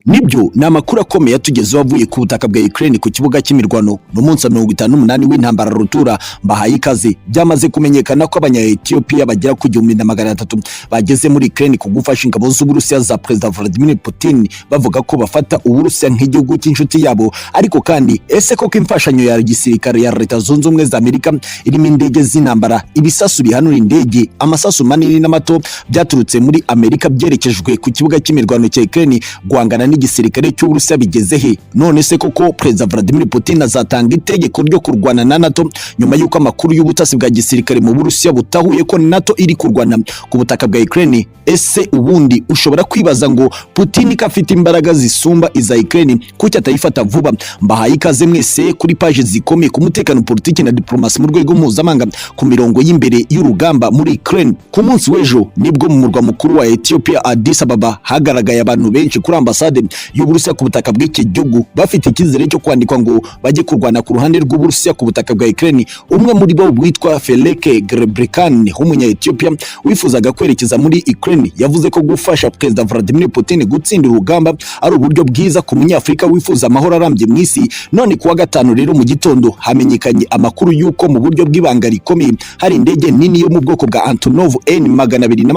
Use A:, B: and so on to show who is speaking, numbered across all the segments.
A: Nibyo, ni amakuru akomeye atugezeho avuye ku butaka bwa Ukraine ku kibuga cy'imirwano. Ni umunsi wa 58 w'intambara rutura. Mbahaye ikaze. Byamaze kumenyekana ko Abanya-Ethiopia bagera ku 1300 bageze muri Ukraine ku gufasha ingabo z'Uburusiya za Perezida Vladimir Putin, bavuga ko bafata Uburusiya nk'igihugu cy'inshuti yabo. Ariko kandi ese koko imfashanyo ya gisirikare ya Leta Zunze Ubumwe za Amerika irimo indege z'intambara, ibisasu bihanura indege, amasasu manini n'amato byaturutse muri Amerika byerekejwe ku kibuga cy'imirwano cya Ukraine guhangana n'igisirikare cy'Uburusiya bigeze he? None se koko Perezida Vladimir Putin azatanga itegeko ryo kurwana na NATO nyuma y'uko amakuru y'ubutasi bwa gisirikare mu Burusiya butahuye ko NATO iri kurwana ku butaka bwa Ukraine? Ese ubundi ushobora kwibaza ngo Putin ko afite imbaraga zisumba iza Ukraine, kuki atayifata vuba? Mbahaye ikaze mwese kuri paje zikomeye ku mutekano, politiki na diplomasi mu rwego mpuzamahanga. Ku mirongo y'imbere y'urugamba muri Ukraine, ku munsi w'ejo nibwo mu murwa mukuru wa Ethiopia, Addis Ababa, hagaragaye abantu benshi kuri ambasade y'Uburusiya ku butaka bw'iki gihugu, bafite icyizere cyo kwandikwa ngo bajye kurwana ku ruhande rw'Uburusiya ku butaka bwa Ukraine. Umwe muri bo witwa Feleke Grebrekan w'umunya Ethiopia wifuzaga kwerekeza muri Ukraine yavuze ko gufasha Perezida Vladimir Putin gutsinda urugamba ari uburyo bwiza ku Munyafurika wifuza amahoro arambye mu isi. None kuwa gatanu rero mu gitondo hamenyekanye amakuru y'uko mu buryo bw'ibanga rikomeye hari indege nini yo mu bwoko bwa Antonov N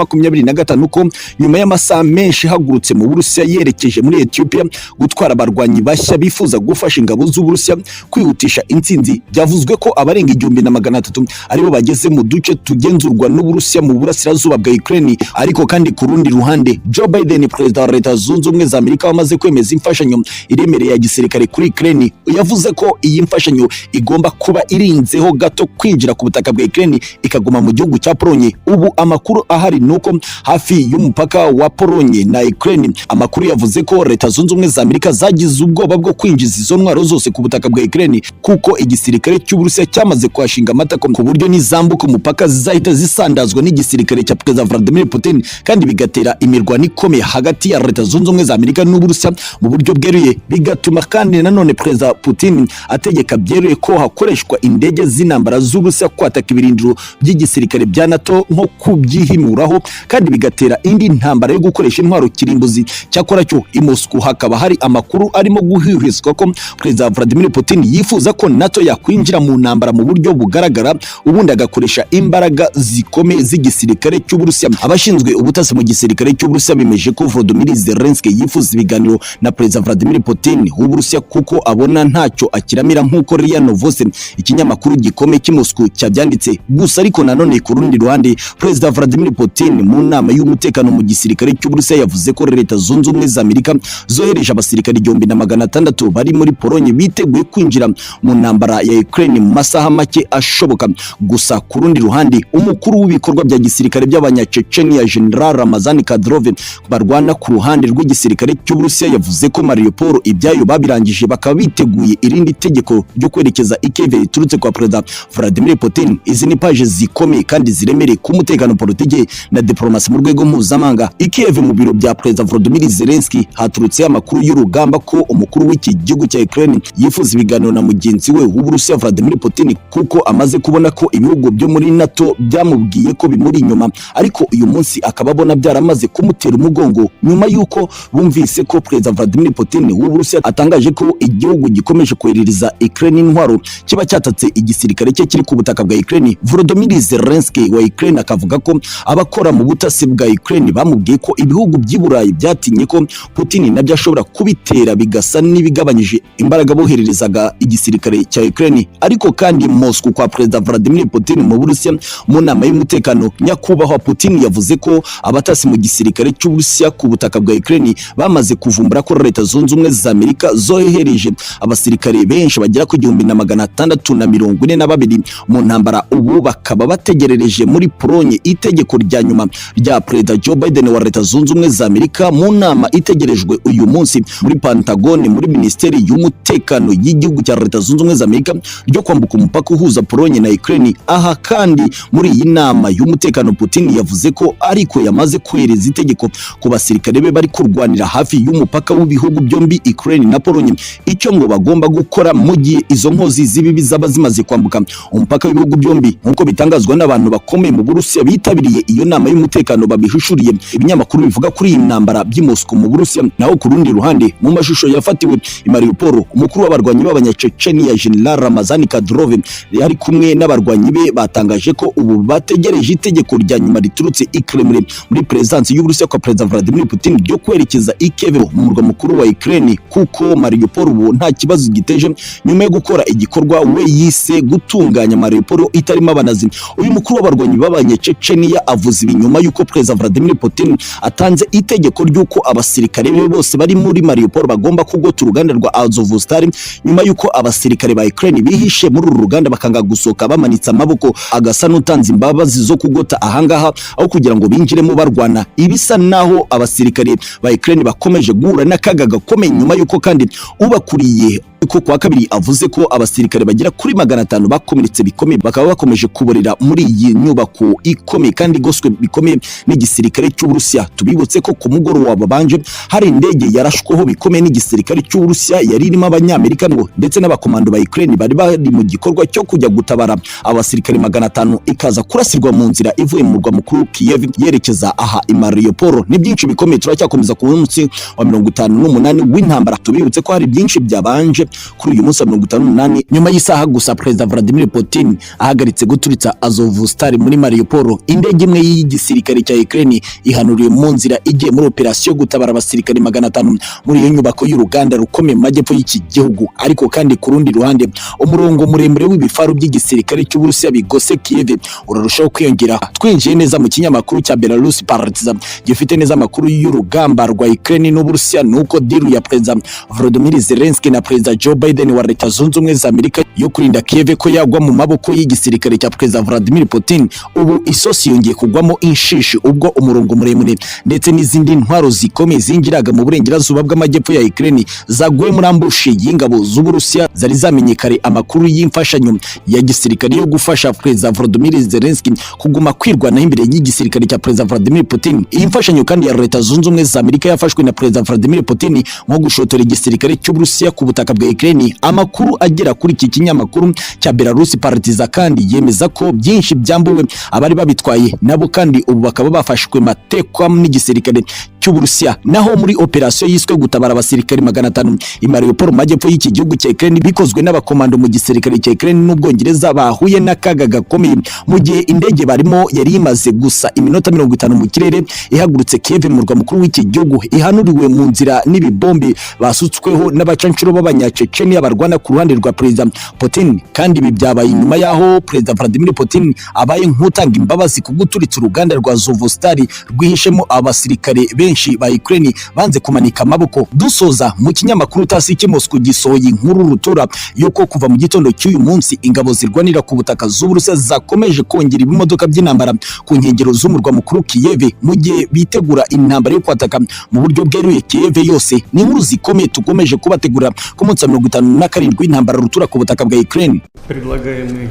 A: 225 ko nyuma y'amasaha menshi ihagurutse mu Burusiya yerekeje muri Ethiopia gutwara abarwanyi bashya bifuza gufasha ingabo z'Uburusiya kwihutisha intsinzi. Byavuzwe ko abarenga 1300 aribo bageze mu duce tugenzurwa n'Uburusiya mu burasirazuba bwa Ukraine. Ariko kandi ku rundi ruhande, Joe Biden, perezida wa Leta Zunze Ubumwe za Amerika wamaze kwemeza imfashanyo iremereye ya gisirikare kuri Ukraine, yavuze ko iyi mfashanyo igomba kuba irinzeho gato kwinjira ku butaka bwa Ukraine, ikaguma mu gihugu cya Polonye. Ubu amakuru ahari nuko hafi y'umupaka wa Polonye na Ukraine, amakuru yavuze ko Leta Zunze Ubumwe za Amerika zagize ubwoba bwo kwinjiza izo ntwaro zose ku butaka bwa Ukraine, kuko igisirikare cy'Uburusiya cyamaze kuhashinga amatako, ku buryo nizambuka umupaka zizahita zisandazwa n'igisirikare cya Perezida Vladimir Putin, kandi bigatera imirwano ikomeye hagati ya Leta Zunze Ubumwe za Amerika n'Uburusiya mu buryo bweruye, bigatuma kandi nanone Perezida Putin ategeka byeruye ko hakoreshwa indege z'intambara z'Uburusiya kwataka ibirindiro by'igisirikare bya NATO nko kubyihimuraho, kandi bigatera indi ntambara yo gukoresha intwaro kirimbuzi. Cyakora cyo i Moscow hakaba hari amakuru arimo guhwihwiswa ko Perezida Vladimir Putin yifuza ko NATO yakwinjira mu ntambara mu buryo bugaragara, ubundi agakoresha imbaraga zikomeye z'igisirikare cy'Uburusiya. Abashinzwe ubutasi mu gisirikare cy'Uburusiya bemeje ko Volodymyr Zelensky yifuza ibiganiro na Perezida Vladimir Putin w'Uburusiya, kuko abona ntacyo akiramira, nk'uko RIA Novosti, ikinyamakuru gikomeye cy'i Moscow, cyabyanditse. Gusa ariko nanone ku rundi ruhande, Perezida Vladimir Putin mu nama y'umutekano mu gisirikare cy'Uburusiya yavuze ko Leta Zunze Ubumwe za Amerika zohereje abasirikare 1600 bari muri Polonye biteguye kwinjira mu ntambara ya Ukraine mu masaha make ashoboka. Gusa ku rundi ruhande, umukuru w'ibikorwa bya gisirikare by'Abanyachechenia, General Ramazan Kadyrov, barwana ku ruhande rw'igisirikare cy'Uburusiya, yavuze ko Mariupol ibyayo babirangije, bakaba biteguye irindi tegeko ryo kwerekeza i Kiev riturutse kwa Perezida Vladimir Putin. Izi ni paje zikomeye kandi ziremereye ku mutekano, politiki na diplomasi mu rwego mpuzamahanga. I Kiev mu biro bya Perezida Volodymyr Zelensky haturutse amakuru y'urugamba ko umukuru w'iki gihugu cya Ukraine yifuza ibiganiro na mugenzi we w'Uburusiya Vladimir Putin, kuko amaze kubona ko ibihugu byo muri NATO byamubwiye ko bimuri inyuma, ariko uyu munsi akaba abona byaramaze kumutera umugongo, nyuma y'uko bumvise ko Perezida Vladimir Putin w'Uburusiya atangaje ko igihugu gikomeje koherereza Ukraine intwaro kiba cyatatse igisirikare cye kiri ku butaka bwa Ukraine. Volodymyr Zelensky wa Ukraine akavuga ko abakora mu butasi bwa Ukraine bamubwiye ko ibihugu by'i Burayi byatinye ko Putin nabyo ashobora kubitera, bigasa n'ibigabanyije imbaraga bohererezaga igisirikare cya Ukraine. Ariko kandi Moscow kwa Perezida Vladimir Putin mu Burusiya, mu nama y'umutekano, nyakubahwa Putin yavuze ko abatasi mu gisirikare cy'Uburusiya ku butaka bwa Ukraine bamaze kuvumbura ko Leta Zunze Ubumwe za Amerika zohereje abasirikare benshi bagera ku 1642 mu ntambara, ubu bakaba bategerereje muri Polonye itegeko rya nyuma rya Perezida Joe Biden wa Leta Zunze Ubumwe za Amerika mu nama itegerejwe uyu munsi muri Pentagon, muri Minisiteri y'Umutekano y'igihugu cya Leta Zunze Ubumwe za Amerika, ryo kwambuka umupaka uhuza Polonye na Ukraine. Aha kandi muri iyi nama y'umutekano, Putin yavuze ko ariko yamaze kohereza itegeko ku basirikare be bari kurwanira hafi y'umupaka w'ibihugu byombi, Ukraine na Polonye, icyo ngo bagomba gukora mu gihe izo nkozi z'ibibi zaba zimaze kwambuka umupaka w'ibihugu byombi, nk'uko bitangazwa n'abantu bakomeye mu Burusiya bitabiriye iyo nama y'umutekano, babihishuriye ibinyamakuru bivuga kuri iyi ntambara by'i Moscow mu Burusiya. Naho ku rundi ruhande, mu mashusho yafatiwe i Mariupol, umukuru w'abarwanyi b'Abanyacecenia, General Ramazan Kadyrov, yari kumwe n'abarwanyi be, batangaje ko ubu bategereje itegeko rya nyuma riturutse i Kremlin, muri perezidansi y'Uburusiya kwa Perezida Vladimir Putin, ryo kwerekeza i Kiev, mu murwa mukuru wa Ukraine, kuko Mariupol ubu nta kibazo giteje, nyuma yo gukora igikorwa we yise gutunganya Mariupol itarimo abanazi. Uyu mukuru w'abarwanyi b'Abanyacecenia avuze ibi nyuma y'uko Perezida Vladimir Putin atanze itegeko ry'uko abasirikare be bose bari muri Mariupol bagomba kugota uruganda rwa Azovstal, nyuma y'uko abasirikare ba Ukraine bihishe muri uru ruganda bakanga gusohoka bamanitse amaboko, agasa n'utanze imbabazi zo kugota ahangaha aho kugira ngo binjiremo barwana. Ibisa naho abasirikare ba Ukraine bakomeje guhura n'akaga gakomeye, nyuma y'uko kandi ubakuriye ko kwa kabiri avuze ko abasirikare bagera kuri 500 bakomeretse bikomeye, bakaba bakomeje kuborera muri iyi nyubako ikomeye kandi igoswe bikomeye n'igisirikare cy'Uburusiya. Tubibutse ko ku mugoroba babanje hari indege yarashweho bikomeye n'igisirikare cy'Uburusiya, yari irimo Abanyamerika ngo ndetse n'abakomando ba Ukraine bari bari mu gikorwa cyo kujya gutabara abasirikare 500, ikaza kurasirwa mu nzira ivuye mu murwa mukuru Kiev yerekeza aha i Mariupol. Ni byinshi bikomeye, turacyakomeza ku munsi wa 58 w'intambara. Tubibutse ko hari byinshi byabanje kuri uyu munsi wa 58. Nyuma y'isaha gusa Perezida Vladimir Putin ahagaritse guturitsa Azovstal muri Mariupol, indege imwe y'igisirikare cya Ukraine ihanuriwe mu nzira igiye muri operasiyo gutabara abasirikare 500 muri iyo nyubako y'uruganda rukomeye mu majyepfo y'iki gihugu. Ariko kandi ku rundi ruhande, umurongo muremure w'ibifaru by'igisirikare cy'Uburusiya bigose Kiev urarushaho kwiyongera. Twinjiye neza mu kinyamakuru cya Belarus Partizan gifite neza amakuru y'urugamba rwa Ukraine n'Uburusiya, nuko deal ya Perezida Volodymyr Zelensky na Perezida Joe Biden wa Leta Zunze Ubumwe za Amerika yo kurinda Kiev ko yagwa mu maboko y'igisirikare cya Perezida Vladimir Putin, ubu isosi yongeye kugwamo inshishi, ubwo umurongo muremure ndetse n'izindi ntwaro zikomeye zinjiraga mu burengerazuba bw'amajyepfo ya Ukraine zaguye muri ambush y'ingabo z'Uburusiya zari zamenyekare amakuru y'imfashanyo ya gisirikare yo gufasha Perezida Volodymyr Zelensky kuguma kwirwanaho imbere y'igisirikare cya Perezida Vladimir Putin. Iyi mfashanyo kandi ya Leta Zunze Ubumwe za Amerika yafashwe na Perezida Vladimir Putin nko gushotora igisirikare cy'Uburusiya ku butaka bwa Ukraine. Amakuru agera kuri iki kinyamakuru cya Belarus Partizan kandi yemeza ko byinshi byambuwe abari babitwaye, nabo kandi ubu bakaba bafashwe matekwa n'igisirikare cy'Uburusiya. Naho muri operasiyo yiswe gutabara abasirikare 500 i Mariupol mu majyepfo y'iki gihugu cya Ukraine, bikozwe n'abakomando mu gisirikare cya Ukraine n'Ubwongereza, bahuye n'akaga gakomeye mu gihe indege barimo yari imaze gusa iminota 50 mu kirere ihagurutse Kiev, mu murwa mukuru w'iki gihugu, ihanuriwe mu nzira n'ibibombe basutsweho n'abacanshuro b'Abanyacecenia barwana ku ruhande rwa Perezida Putin. Kandi ibi byabaye nyuma y'aho Perezida Vladimir Putin abaye nk'utanga imbabazi ku guturitsa uruganda rwa Azovstal rwihishemo abasirikare benshi ba Ukraine banze kumanika amaboko. Dusoza, mu kinyamakuru TASS cy'i Moscow gisohoye inkuru rutura yuko kuva mu gitondo cy'uyu munsi ingabo zirwanira ku butaka z'Uburusiya zakomeje kongera ibimodoka by'intambara ku nkengero z'umurwa mukuru Kiev, mu gihe bitegura intambara yo kwataka mu buryo bweruye Kiev yose. Ni inkuru zikomeye tukomeje kubategura ku munsi wa 57 w'intambara rutura ku butaka bwa Ukraine.
B: Предлагаемый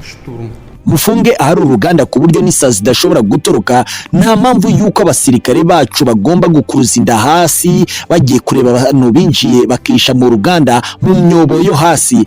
B: штурм.
A: Mufunge ahari uruganda ku buryo n'isazi zidashobora gutoroka. Nta mpamvu y'uko abasirikare bacu bagomba gukuruza inda hasi bagiye kureba abantu binjiye bakisha mu ruganda mu myobo yo hasi.